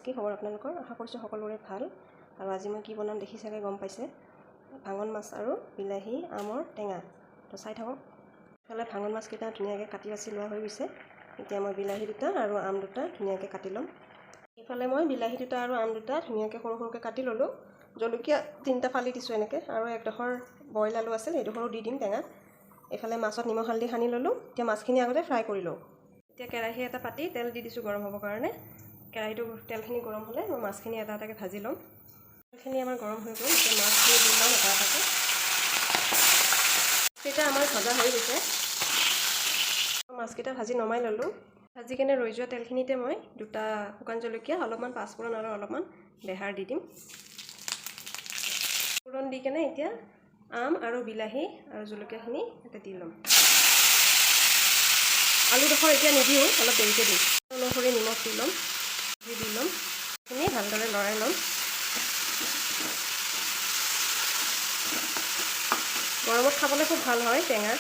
কি খবৰ আপোনালোকৰ? আশা কৰিছোঁ সকলোৰে ভাল। আৰু আজি মই কি বনাম দেখি চাগে গম পাইছে, ভাঙন মাছ আৰু বিলাহী আমৰ টেঙা। তো চাই থাকক। ইফালে ভাঙন মাছকেইটা ধুনীয়াকৈ কাটি বাছি লোৱা হৈ গৈছে। এতিয়া মই বিলাহী দুটা আৰু আম দুটা ধুনীয়াকৈ কাটি ল'ম। ইফালে মই বিলাহী দুটা আৰু আম দুটা ধুনীয়াকৈ সৰু সৰুকৈ কাটি ল'লোঁ। জলকীয়া তিনিটা ফালি দিছোঁ এনেকৈ, আৰু একডোখৰ বইল আলু আছিল সেইডোখৰো দি দিম টেঙাত। এইফালে মাছত নিমখ হালধি সানি ল'লোঁ। এতিয়া মাছখিনি আগতে ফ্ৰাই কৰি লওঁ। এতিয়া কেৰাহী এটা পাতি তেল দি দিছোঁ গৰম হ'বৰ কাৰণে। কেৰাহীটো তেলখিনি গৰম হ'লে মই মাছখিনি এটা এটাকৈ ভাজি ল'ম। তেলখিনি আমাৰ গৰম হৈ গ'ল। এতিয়া মাছখিনি দি ল'ম এটা এটাকৈ। মাছকেইটা আমাৰ ভজা হৈ গৈছে। মাছকেইটা ভাজি নমাই ল'লোঁ। ভাজি কেনে ৰৈ যোৱা তেলখিনিতে মই দুটা শুকান জলকীয়া, অলপমান পাঁচফোৰণ আৰু অলপমান বেহাৰ দি দিম। ফোৰণ দি কেনে এতিয়া আম আৰু বিলাহী আৰু জলকীয়াখিনি ইয়াতে দি ল'ম। আলুডোখৰ এতিয়া নিদিওঁ, অলপ দেৰিকৈ দিম। অনুসৰি নিমখ দি ল'ম, দি ল'ম। এইখিনি ভালদৰে লৰাই ল'ম। গৰমত খাবলৈ খুব ভাল হয় টেঙা।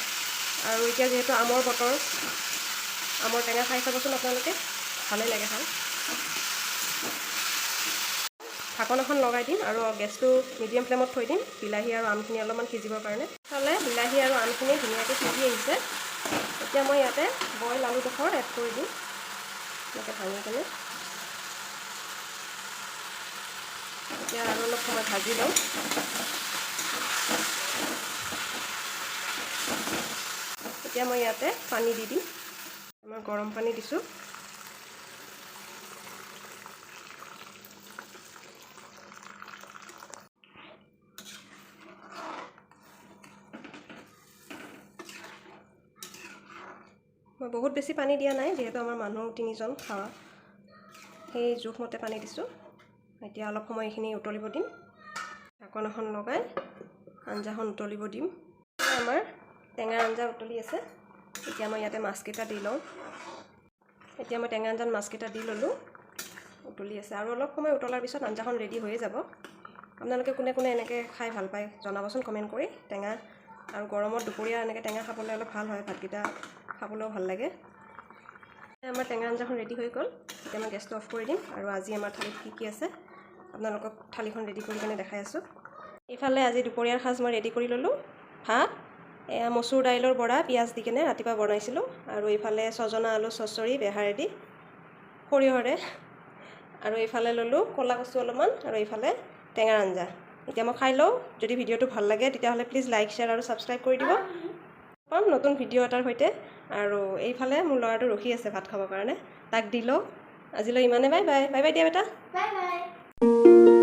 আৰু এতিয়া যিহেতু আমৰ বতৰ, আমৰ টেঙা খাই চাবচোন আপোনালোকে, ভালেই লাগে খাই। ঢাকন এখন লগাই দিম আৰু গেছটো মিডিয়াম ফ্লেমত থৈ দিম, বিলাহী আৰু আমখিনি অলপমান সিজিবৰ কাৰণে। ইফালে বিলাহী আৰু আমখিনি ধুনীয়াকৈ সিজি আহিছে। এতিয়া মই ইয়াতে বইল আলুডোখৰ এড কৰি দিম, এনেকৈ ভাঙি কেনে। এতিয়া আৰু অলপ সময় ভাজি লওঁ। এতিয়া মই ইয়াতে পানী দি দিম। মই গৰম পানী দিছোঁ। মই বহুত বেছি পানী দিয়া নাই, যিহেতু আমাৰ মানুহ তিনিজন খাৱা, সেই জোখমতে পানী দিছোঁ। এতিয়া অলপ সময় এইখিনি উতলিব দিম। ঢাকন এখন লগাই আঞ্জাখন উতলিব দিম। আমাৰ টেঙাৰ আঞ্জা উতলি আছে। এতিয়া মই ইয়াতে মাছকেইটা দি লওঁ। এতিয়া মই টেঙা আঞ্জাত মাছকেইটা দি ল'লোঁ, উতলি আছে। আৰু অলপ সময় উতলাৰ পিছত আঞ্জাখন ৰেডি হৈয়ে যাব। আপোনালোকে কোনে কোনে এনেকৈ খাই ভাল পায় জনাবচোন কমেণ্ট কৰি। টেঙা আৰু গৰমত দুপৰীয়া এনেকৈ টেঙা খাবলৈ অলপ ভাল হয়, ভাতকেইটা খাবলৈও ভাল লাগে। আমাৰ টেঙা আঞ্জাখন ৰেডি হৈ গ'ল। এতিয়া মই গেছটো অফ কৰি দিম। আৰু আজি আমাৰ থালিত কি কি আছে আপোনালোকক থালিখন ৰেডি কৰি কেনে দেখাই আছোঁ। ইফালে আজি দুপৰীয়াৰ সাজ মই ৰেডি কৰি ল'লোঁ। ভাত, এয়া মচুৰ দাইলৰ বৰা পিঁয়াজ দি কেনে ৰাতিপুৱা বনাইছিলোঁ। আৰু এইফালে ছজনা আলু চচৰি বেহাৰেদি সৰিয়হৰে। আৰু এইফালে ল'লোঁ ক'লা কচু অলপমান, আৰু এইফালে টেঙাৰ আঞ্জা। এতিয়া মই খাই লওঁ। যদি ভিডিঅ'টো ভাল লাগে তেতিয়াহ'লে প্লিজ লাইক, শ্বেয়াৰ আৰু ছাবস্ক্ৰাইব কৰি দিব। পাম নতুন ভিডিঅ' এটাৰ সৈতে। আৰু এইফালে মোৰ ল'ৰাটো ৰখি আছে ভাত খাবৰ কাৰণে, তাক দি লওঁ। আজিলৈ ইমানে, বাই বাই। বাই বাই দিয়া বেটা। Bye bye.